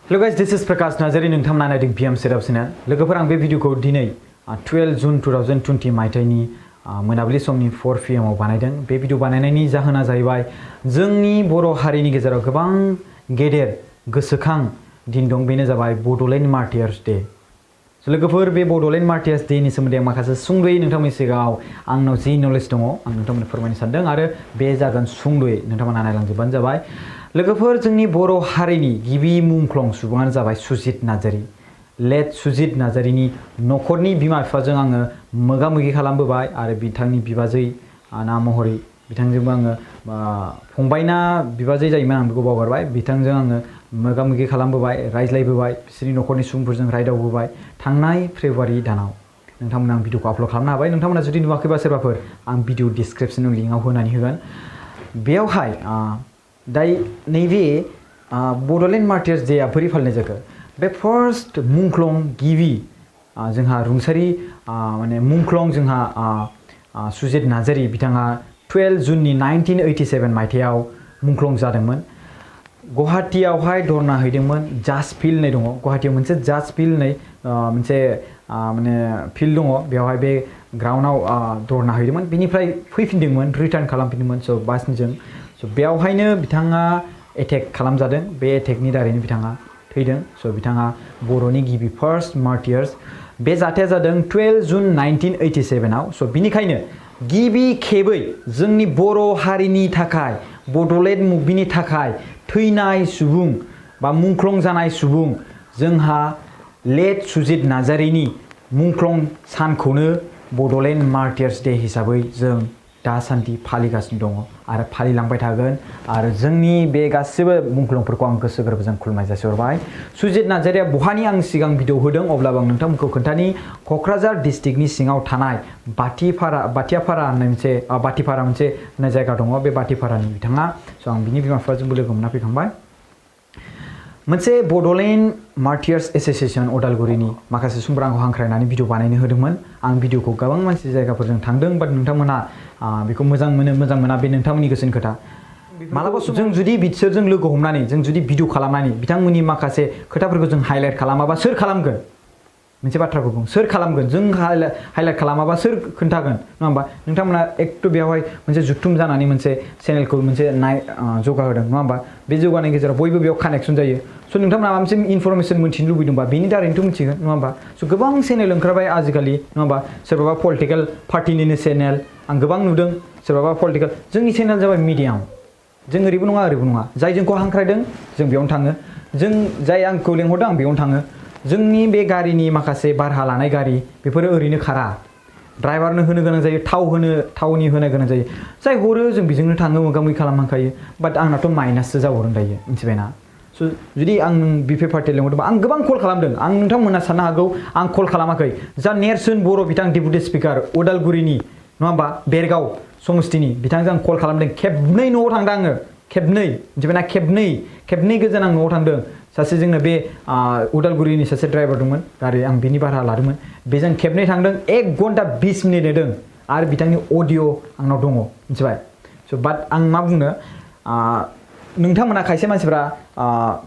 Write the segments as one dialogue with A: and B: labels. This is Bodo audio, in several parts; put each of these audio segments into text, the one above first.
A: Hello guys, this is Prakash Narzary नोंथांमोना नायदों PM Setup Channel। लोगोफोर आं बे भिडिअखौ दिनै 12 जुन 2020 मायथाइनि मोनाबिलि समनि 4 PM आव बानायदों। बे भिडिअ बानायनायनि जाहोना जाहैबाय जोंनि बर' हारिनि गेजेराव गोबां गेदेर गोसोखां दिन दं, बेनो जाबाय बड'लेण्ड मार्टियार्स डे। लोगोफोर बे बड'लेण्ड मार्टियार्स डे नि सोमोन्दै आं माखासे सुंद'यै नोंथांमोननि सिगाङाव आंनाव जि नलेज दङ आं नोंथांमोननो फोरमायनो सानदों आरो बे जागोन सुंद'यै नोंथांमोना नायलांजोबबानो जाबाय। लोगोफोर जोंनि बर' हारिनि गिबि मुंख्लं सुबुङानो जाबाय सुजित नार्जारी। लेट सुजित नार्जारीनि न'खरनि बिमा बिफाजों आङो मोगा मोगि खालामबोबाय आरो बिथांनि बिबाजै ना महरै बिथांजोंबो आङो फंबायना बिबाजै जायोमोन आं बेखौ बावगारबाय, बिथांजों आङो मोगा मोगि खालामबोबाय, रायज्लायबोबाय, बिसोरनि न'खरनि सुबुंफोरजों रायदावबोबाय थांनाय फेब्रुवारि दानाव। नोंथांमोना आं भिडिअखौ आपल'ड खालामनो हाबाय। नोंथांमोना जुदि नुवाखैबा सोरबाफोर आं भिडिअ डिसक्रिप्शनाव लिंकआव होनानै होगोन। बेयावहाय नैबे बड'लेण्ड मार्टियार्स डेआ बोरै फालिनाय जाखो? बे फार्स्ट मुंख्लं गिबि जोंहा रुंसारि माने मुंख्लं जोंहा सुजित नार्जारी बिथाङा 12 जुननि 1987 मायथाइयाव मुंख्लं जादोंमोन। गुवाहाटीयावहाय धरना हैदोंमोन। जाज फिल्ड होननाय दङ गुवाहाटीयाव मोनसे जाज फिल्ड होननाय मोनसे माने फिल्ड दङ, बेवहाय बे ग्राउन्डआव धरना हैदोंमोन। बेनिफ्राय फैफिनदोंमोन, रिटार्न खालामफिनदोंमोन बासजों। बेवहायनो बिथाङा एटेक खालामजादों। बे एटेकनि दारैनो बिथाङा थैदों। बिथाङा बर'नि गिबि फार्स्ट मार्टियार्स। बे जाथाया जादों 12 जुन 1987 आव। बिनिखायनो गिबि खेबै जोंनि बर' हारिनि थाखाय बड'लेण्ड मुभिनि थाखाय थैनाय सुबुं बा मुंख्लं जानाय सुबुं जोंहा लेट सुजित नार्जारीनि मुंख्लं सानखौनो बड'लेण्ड मार्टियार्स डे हिसाबै जों दासान्दि फालिगासिनो दङ आरो फालिलांबाय थागोन। आरो जोंनि बे गासिबो मुंख्लंफोरखौ आं गोसो गोरबोजों खुलुमनाय जासिहरबाय। सुजित नार्जारीया बहानि आं सिगां भिडिअ होदों, अब्लाबो आं नोंथांमोनखौ खोन्थानि क'क्राझार डिस्ट्रिक्टनि सिङाव थानाय बाथियाफारा मोनसे होननाय जायगा दङ। बे बाथिफारानि बिथाङा आं बिनि बिमा बिफाजोंबो लोगो मोनना फैखांबाय। मोनसे बड'लेण्ड मार्टियार्स एस'सिएशन अदालगुरिनि माखासे सुबुंफोरा आंखौ हांख्रायनानै भिडिअ बानायनो होदोंमोन। आं भिडिअखौ गोबां मानसि जायगाफोरजों थांदों, बाट नोंथांमोना बेखौ मोजां मोनो मोजां मोना बे नोंथांमोननि गोसोनि खोथा। मालाबा जों जुदि बिसोरजों लोगो हमनानै जों जुदि भिडिअ खालामनानै बिथांमोननि माखासे खोथाफोरखौ जों हाइलाइट खालामाबा सोर खालामगोन? मोनसे बाथ्राखौ बुं, सोर खालामगोन? जों हाइलाइट खालामाबा सोर खोन्थागोन? नङा होमबा? नोंथांमोना एकथ' बेवहाय मोनसे जुथुम जानानै मोनसे चेनेलखौ मोनसे जौगाहोदों, नङा होमबा? बे जौगानायनि गेजेराव बयबो बेयाव कानेक्सन जायो। नोंथांमोना माबा मोनसे इनफरमेसन मोन्थिनो लुबैदोंबा बेनि दारैनोथ' मिथिगोन, नङा होमबा? गोबां चेनेल ओंखारबाय आजिखालि, नङा होमबा? सोरबाबा पलिटिकेल पार्टिनिनो चेनेल आं गोबां नुदों, सोरबाबा पलिटिकेल। जोंनि चेनेल जाबाय मिडियाम। जों ओरैबो नङा ओरैबो नङा। जाय जोंखौ हांख्रायदों जों बेयावनो थाङो। जाय आंखौ लेंहरदों आं बेयावनो थाङो। जोंनि बे गारिनि माखासे भारा लानाय गारि बेफोरो ओरैनो खारा। ड्राइभारनो होनो गोनां जायो, थावनि होनो गोनां जायो। जाय हरो जों बेजोंनो थाङो, मोगा मोगि खालामनांखायो। बाट आंनाथ' माइनाससो जाबावदों दायो, मिथिबायना? जुदि आं बिपि पार्टि लेंहरदोंबा आं गोबां कल खालामदों। आं नोंथांमोना साननो हागौ आं कल खालामाखै। जा नेर्सोन बर' बिथां डेपुटि स्पिकार उदालगुरिनि, नङा होमबा? बेरगाव समस्तिनि बिथांजों आं कल खालामदों। खेबनै न'आव थांदों आङो, खेबनै, मिथिबायना? खेबनै गोजोन आं न'आव थांदों। सासे जोंनो बे उदालगुरिनि सासे ड्राइभार दंमोन, गारि आं बिनि भारा लादोंमोन। बेजों खेबनै थांदों, 1 घन्टा 20 मिनिट नेदों आरो बिथांनि अडिअ आंनाव दङ, मिथिबाय? बाट आं मा बुंनो, नोंथांमोना खायसे मानसिफ्रा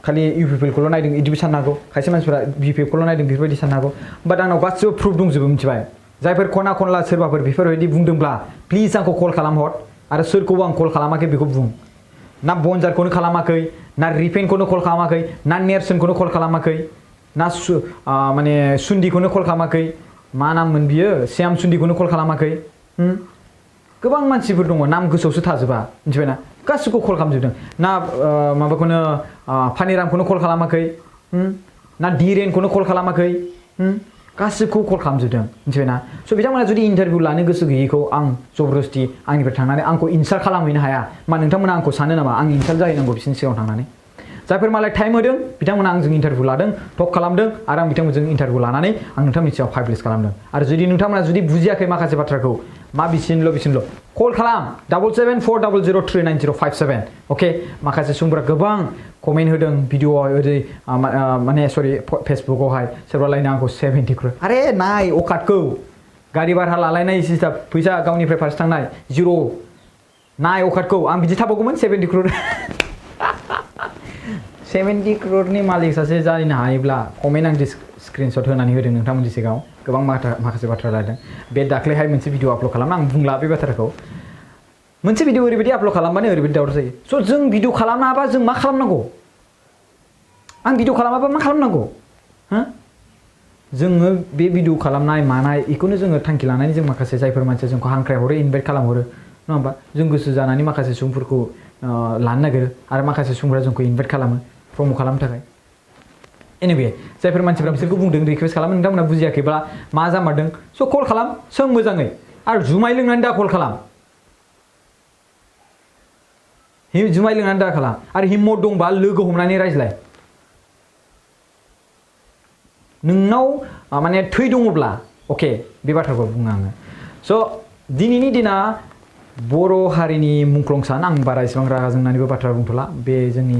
A: खालि इउपिपिएलखौल' नायदों इदिबो साननो हागौ, खायसे मानसिफ्रा बिपिएफखौल' नायदों बेफोरबायदि साननो हागौ। बाट आंनाव गासिबो प्रुफ दंजोबो, मिथिबाय? जायफोर खना खनला सोरबाफोर बेफोरबायदि बुंदोंब्ला प्लिज आंखौ कल खालामहर आरो सोरखौबो आं कल खालामाखै बेखौ बुं। ना बनजारखौनो खालामाखै, ना रिपेनखौनो कल खालामाखै, ना नेर्सोनखौनो कल खालामाखै, ना माने सुन्दिखौनो कल खालामाखै, मा नाममोन बियो, श्याम सुन्दिखौनो कल खालामाखै। गोबां मानसिफोर दङ, नाम गोसोआवसो थाजोबा, मिथिबायना? गासिबो कल खालामजोबदों। ना माबाखौनो फानिरामखौनो कल खालामाखै, ना डिरेनखौनो कल खालामाखै, गासिबखौ कल खालामजोबदों, मिथिबायना? बिथांमोना जुदि इन्टारभिउ लानो गोसो गैयैखौ आं जबरदस्ति आंनिफ्राय थांनानै आंखौ इनसाल्ट खालामहैनो हाया। मा नोंथांमोना आंखौ सानो नामा आं इनसाल्ट जाहैनांगौ बिसोरनि सिगाङाव थांनानै? जायफोर मालाय टाइम होदों बिथांमोना आंजों इन्टारभिउ लादों, टक खालामदों आरो आं बिथांमोनजों इन्टारभिउ लानानै आं नोंथांमोननि सिगाङाव पाब्लिश खालामदों। आरो जुदि नोंथांमोना जुदि बुजियाखै माखासे बाथ्राखौ, मा बिसिनल' कल खालाम 7740090557। अके, माखासे सुबुंफोरा गोबां कमेन्ट होदों भिडिअआव ओरै माने सरि फेसबुकआवहाय सोरबालायनो आंखौ 70 क्र'र। आरे नाय अकातखौ, गारि भारा लालायनाय सिस्टाम, फैसा गावनिफ्राय फारसे थांनाय 0 नाय अकातखौ। आं बिदि थाबावगौमोन 70 क्र'र। 70 crore मालिक सासे जानो हायोब्ला कमेन्ट आं स्क्रिनशट होनानै होदों नोंथांमोननि सिगाङाव गोबां माखासे बाथ्रा रायलायदों बे दाख्लैहाय मोनसे भिडिअ आपल'ड खालामना आं बुंला बे बाथ्राखौ मोनसे भिडिअ ओरैबायदि आपल'ड खालामबानो ओरैबायदि दावराव जायो स' जों भिडिअ खालामनाबा जों मा खालामनांगौ आं भिडिअ खालामाबा मा खालामनांगौ हो जोङो बे भिडिअ खालामनाय मानाय इखौनो जोङो थांखि लानानै जों माखासे जायफोर मानसिया जोंखौ हांख्रायहरो इनभाइट खालामहरो नङा होमबा जों गोसो जानानै माखासे सुबुंफोरखौ लानो नागिरो आरो माखासे सुबुंफोरा जोंखौ इनभाइट खालामो प्रम' खालामनो थाखाय एनिवे जायफोर मानसिफोरा बिसोरखौ बुंदों रिक्वेस्ट खालामो नोंथांमोना बुजियाखैब्ला मा जामारदों स' कल खालाम सों मोजाङै आरो जुमाय लोंनानै दा कल खालाम जुमाय लोंनानै दा खालाम आरो हिम्मत दंबा लोगो हमनानै रायज्लाय नोंनाव माने थै दङब्ला अके बे बाथ्राखौ बुङो आङो स' दिनैनि दिना बर' हारिनि मुंख्लं सान आं बारा इसेबां रागा जोंनानैबो बाथ्रा बुंथ'ला बे जोंनि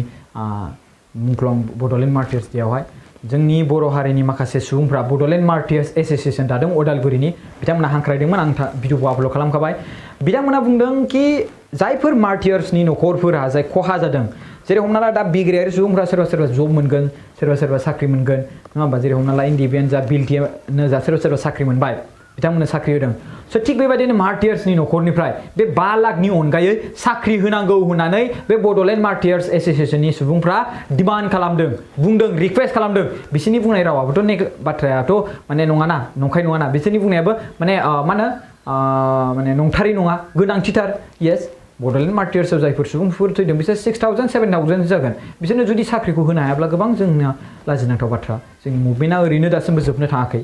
A: मुंख्लं बड'लेण्ड मार्टियार्स डेआवहाय जोंनि बर' हारिनि माखासे सुबुंफ्रा बड'लेण्ड मार्टियार्स एस'सिएशन दादों उदालगुरिनि बिथांमोना हांख्रायदोंमोन आं भिडिअखौ आपल'ड खालामखाबाय बिथांमोना बुंदों कि जायफोर मार्टियार्सनि न'खरफोरा जाय खहा जादों जेरै हमना ला दा बिग्रायारि सुबुंफ्रा सोरबा जब मोनगोन सोरबा साख्रि मोनगोन नङा होमबा जेरै हमना ला इन्डिभियान जा बिलटियानो जा सोरबा साख्रि मोनबाय बिथांमोननो साख्रि होदों स' थिग बेबायदिनो मार्टियार्सनि न'खरनिफ्राय बे 5 लाखनि अनगायै साख्रि होनांगौ होननानै बे बड'लेण्ड मार्टियार्स एस'सिएशननि सुबुंफ्रा डिमान्ड खालामदों बुंदों रिक्वेस्ट खालामदों बिसोरनि बुंनाय रावाबोथ' बाथ्रायाथ' माने नङाना नंखाय नङाना बिसोरनि बुंनायाबो माने मा होनो माने नंथारै नङा गोनांथिथार येस बड'लेण्ड मार्टियार्सआव जायफोर सुबुंफोर थैदों बिसोर 6000 7000 जागोन बिसोरनो जुदि साख्रिखौ होनो हायाब्ला गोबां जोंना लाजिनांथाव बाथ्रा जोंनि मुभमेन्टआ ओरैनो दासिमबो जोबनो थाङाखै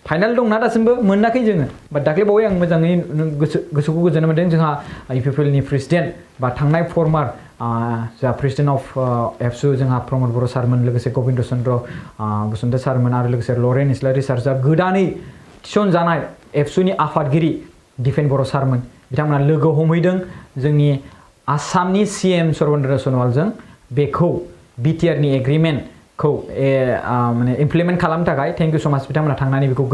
A: फाइनाल दंना दासिमबो मोनाखै जोङो बाट दाख्लै बावै आं मोजाङै गोसोखौ गोजोननाय मोन्दों जोंहा इउपिपिएलनि प्रेसिडेन्ट बा थांनाय फर्मार जा प्रेसिडेन्ट अफ एबसु जोंहा प्रमद बर' सारमोन लोगोसे गबिन्द चन्द्र बसुमतारी सारमोन आरो लोगोसे लरेन इस्लारि सार जा गोदानै थिसनजानाय एबसुनि आफादगिरि दिपेन बर' सारमोन बिथांमोना लोगो हमहैदों जोंनि आसामनि सीएम सर्बानन्द सन'वालजों बेखौ बिटिआरनि एग्रिमेन्टखौ माने इमप्लिमेन्ट खालामनो थाखाय थेंक इउ सो माच बिथांमोना थांनानै बेखौ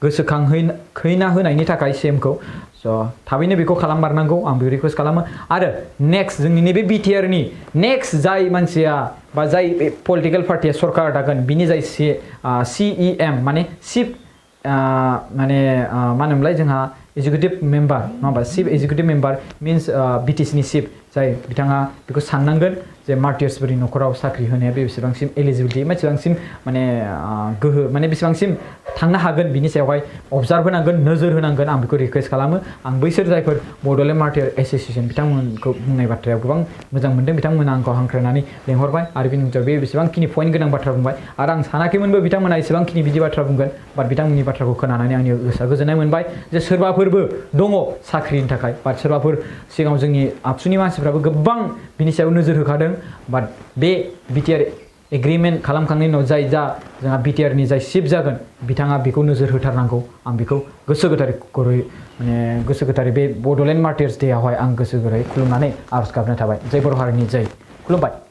A: गोसोखांहैना होनायनि थाखाय सीएमखौ स' थाबैनो बेखौ खालाममारनांगौ आं बेखौ रिक्वेस्ट खालामो आरो नेक्स्ट जोंनि नैबे बिटिआरनि नेक्स्ट जाय मानसिया बा जाय पलिटिकेल पार्टिया सरकार दागोन बिनि जाय CEM माने चिफ माने मा होनोमोनलाय जोंहा एजुकेटिभ मेम्बार नङा होमबा चिफ एजुकेटिभ मेम्बार मिन्स बिटिसिनि चिफ जाय बिथाङा बेखौ साननांगोन जे मार्टियार्सफोरनि न'खराव साख्रि होनाया बेसेबांसिम एलिजिबिलिटि बेसेबांसिम माने गोहो माने बेसेबांसिम थांनो हागोन बिनि सायावहाय अबजार्भ होनांगोन नोजोर होनांगोन आं बेखौ रिक्वेस्ट खालामो आं बैसोर जायफोर बड'लेण्ड मार्टियार एस'सिएशन बिथांमोनखौ बुंनाय बाथ्रायाव गोबां मोजां मोनदों बिथांमोना आंखौ हांख्रायनानै लेंहरबाय आरो बिनि उनाव बे बेसेबांखिनि पइन्ट गोनां बाथ्रा बुंबाय आरो आं सानाखैमोनबो बिथांमोना एसेबांखिनि बिदि बाथ्रा बुंगोन बाट बिथांमोननि बाथ्राखौ खोनानानै आंनि गोसोआ गोजोननाय मोनबाय जे सोरबाफोरबो दङ साख्रिनि थाखाय बाट सोरबाफोर सिगाङाव जोंनि आबसुनि मानसिफ्राबो गोबां बिनि सायाव नोजोर होखादों बाट बे बिटिआर एग्रिमेन्ट खालामखांनायनि उनाव जाय जोंहा बिटिआरनि जाय चिफ जागोन बिथाङा बेखौ नोजोर होथारनांगौ आं बेखौ गोसो गोथारै बे बड'लेण्ड मार्टियार्स डेआवहाय आं गोसो गोथारै खुलुमनानै आरज गाबनाय थाबाय जय बर' हारिनि जय खुलुमबाय।